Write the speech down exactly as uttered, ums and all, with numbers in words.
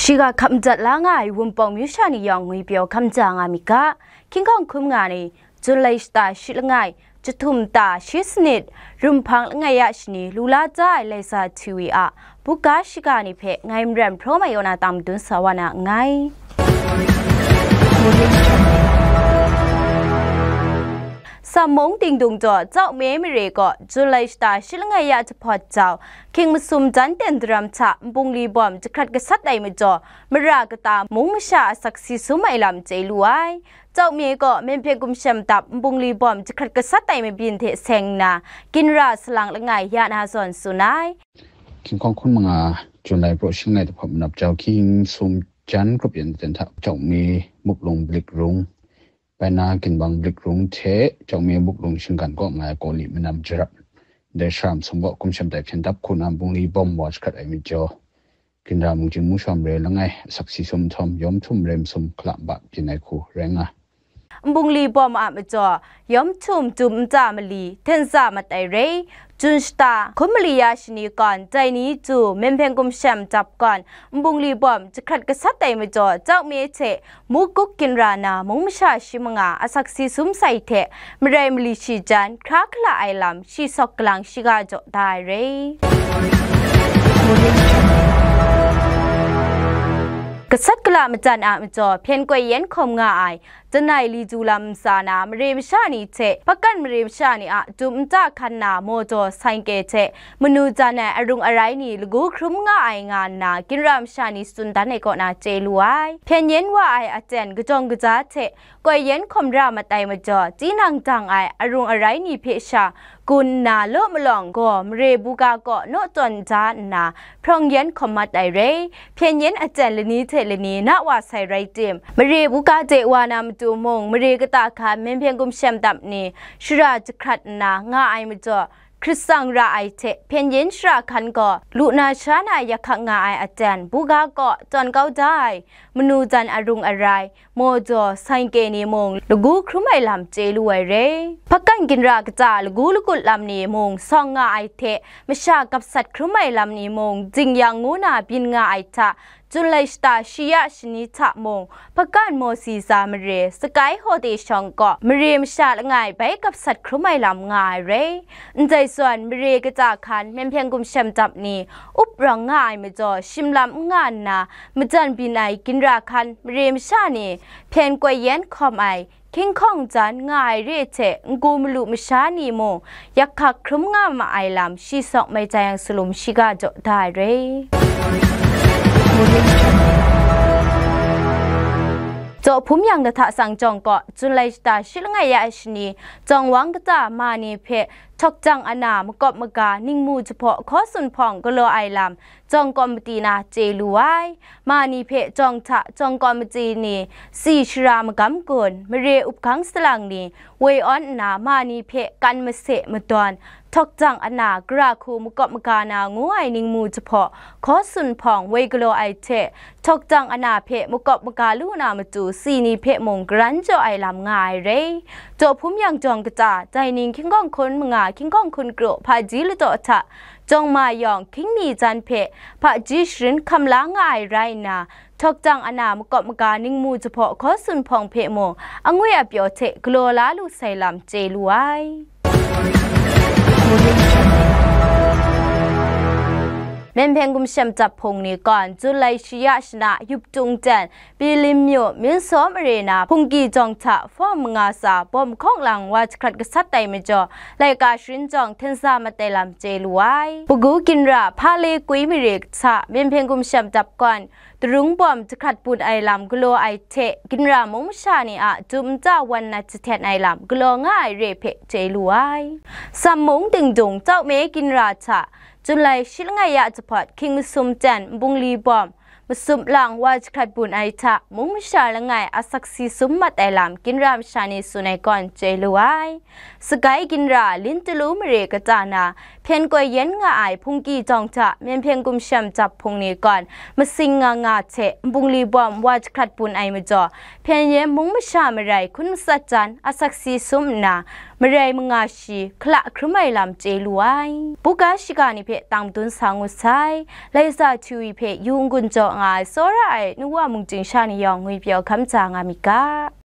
Shiga hkap madat la nga ai Wunpawng myu sha ni yawng ngwi pyaw hkam ja nga myit ga, King Hkawng hkun nga ni, Jun lai shata shi langai, Jahtum ta shi sanit, Rum hpang langai ya shani, lu la ja ai Laisa T V a buga shiga ni hpe ngai Maren Hpraw Mai kaw na tang madun sa wa na nngai. Sam mung Dingdung jaw Chau Me mare kaw Jun lai shata shi langai ya jahpawt jau, hkying masum jan ten daram hta nbungli bawm jahkrat gasat ai majaw, mara kata mung masha asak si sum ai lam chye lu ai. Chau Me gaw Myen Hpyen Gumshem dap nbungli bawm jahkrat gasat ai mabyin hte seng nna, ginra salang langai ya na zawn tsun ai. King Hkawng hkun manga, Jun lai praw shi langai jahpawt manap jau hkying masum jan grup yan ten hta Chau Me, Muplung, Blik Rung, bai na Ginbang, Blik Rung hte Chau Me, Muplung shinggan kaw nga ai Kawli manam jarap, ndai shara masum gaw Gumshem tai hpyen dap hku na nbungli bawm wa jahkrat ai majaw, ginra mung chying mung shawa mare langai asak si sum nhtawm, yawm htum mare masum hkala nba byin ai hku rai nga. Nbungli bawm a majaw, yawm htum dum nta mali, hten za mat ai re, Jun shata hkun mali ya shani gawn, dai ni du Myen Hpyen Gumshem dap gawn, nbungli bawm jahkrat gasat ai majaw, Chau Me hte Mukuk ginra na mung masha shi manga asak si sum sai hte, marai mali shi jan hkra hkala ai lam shi sawk galang shiga jaw da ai re. Gasat gala matan a majaw, Hpyen Koi Yen hkawm nga ai, Janai Li Du lam ntsa na mare masha ni hte, Hpakan mare masha ni a dum nta hkan na mawdaw saingke hte, manu jan ai arung arai ni lagu hkrum nga ai nga nna, ginra masha ni tsun dan ai kaw na chye lu ai. Hpyen yen wa ai aten kajawng kaja hte, Koi Yen hkawm ra mat ai majaw, tinang dang ai arung arai ni hpe sha gun nna law malawng gaw mare buga kaw naw tawn da nna, hprawng yen hkawm mat ai re. Hpyen yen aten lani hte lani na wa sai rai tim, mare buga de wa na matu mung, mare kata hkan Myen Hpyen Gumshem dap ni shara jahkrat nna nga ai majaw, hkrit tsang ra ai hte hpyen yen shara hkan gaw lu na sha na yak hkak nga ai aten buga kaw tawn kau da ai, manu jan arung arai, mawdaw, saingke ni mung lagu hkrum ai lam chye lu ai re. Hpakan ginra kata lagu lagut lam ni mung sawng nga ai hte, masha gapsat hkrum ai lam ni mung dingyang ngu na byin nga ai hta, Jun lai shata shi ya shani hta mung, Hpakan Mawsi za mare, Sakai Hawde shawng kaw mare masha langai bai gapsat hkrum ai lam nga ai re. Ndai zawn, mare kata hkan Myen Hpyen Gumshem dap ni up rawng nga ai majaw, shim lam n nga nna, majan byin ai ginra hkan mare masha ni hpyen koi yen hkawm ai, hkying hkawng jan nga ai re hte, n-gu malu masha ni mung yak hkak hkrum nga ma ai lam shi sawk mai jai yang salum shiga jaw da ai re. Jaw hpum yang da hta sang jawng kaw, Jun lai shata shi langai ya ai shani, jawng wang kata ma ni hpe, htawk jang ana makawp maga ningmu jahpaw hkaw tsun hpawng galaw ai lam, jawng kawmati na chye lu ai. Ma ni hpe jawng hta jawng kawmati ni tsi shara magam gun, mare up hkang salang ni woi awn nna, ma ni hpe kan mase madawn, htawk jang ana gara hku makawp maga na ngu ai ningmu jahpaw hkaw tsun hpawng woi galaw ai hte, htawk jang ana hpe makawp maga lu na matu tsi ni hpe mung garan jaw ai lam nga ai re. Jaw hpum yang jawng kata, dai ning hkying hkawng hkun manga, hkying hkawng hkun kru, hpaji ladaw hta, jawng ma yawng, hkying mi jan hpe hpaji sharin hkam la nga ai rai nna, htawk jang ana makawp maga ningmu jahpaw hkaw tsun hpawng hpe mung, angwi apyaw hte galaw la lu sai lam chye lu ai. Myen Hpyen Gumshem dap hpung ni gawn, Jun lai shi ya shana yup tung ten, Pilim myu, Minsaw mare na Hpungki jawng hta hpawng manga sa bawm hkawng lang wa jahkrat gasat ai majaw, laika sharin jawng hten sa mat ai lam chye lu ai. Pagu ginra Hpale Kui mare hta Myen Hpyen Gumshem dap gawn, darung bawm jahkrat bun ai lam galaw ai hte, ginra mung masha ni a dum nta wan nat jahten ai lam galaw nga ai re hpe chye lu ai. Sam mung Dingdung Chau Me ginra hta, Jun lai shi langai ya jahpawt hkying masum ten nbungli bawm, masum lang wa jahkrat bun ai hta, mung masha langai asak si sum mat ai lam ginra masha ni tsun ai kawn chye lu ai. Sakai ginra Lintalu mare kata na, hpyen koi yen nga ai Hpungki jawng hta Myen Hpyen Gumshem dap hpung ni gawn, masing nga nga hte nbungli bawm wa jahkrat bun ai majaw, hpyen yen mung masha marai hkun matsat jan asak si sum nna, marai manga shi hkala hkrum ai lam chye lu ai. Buga shiga ni hpe tang madun sa ngut sai. Laisa T V hpe yu n-gun jaw, nga ai tsawra ai nu wa mungchying sha ni yawng ngwipyaw hkam ja nga myit ga.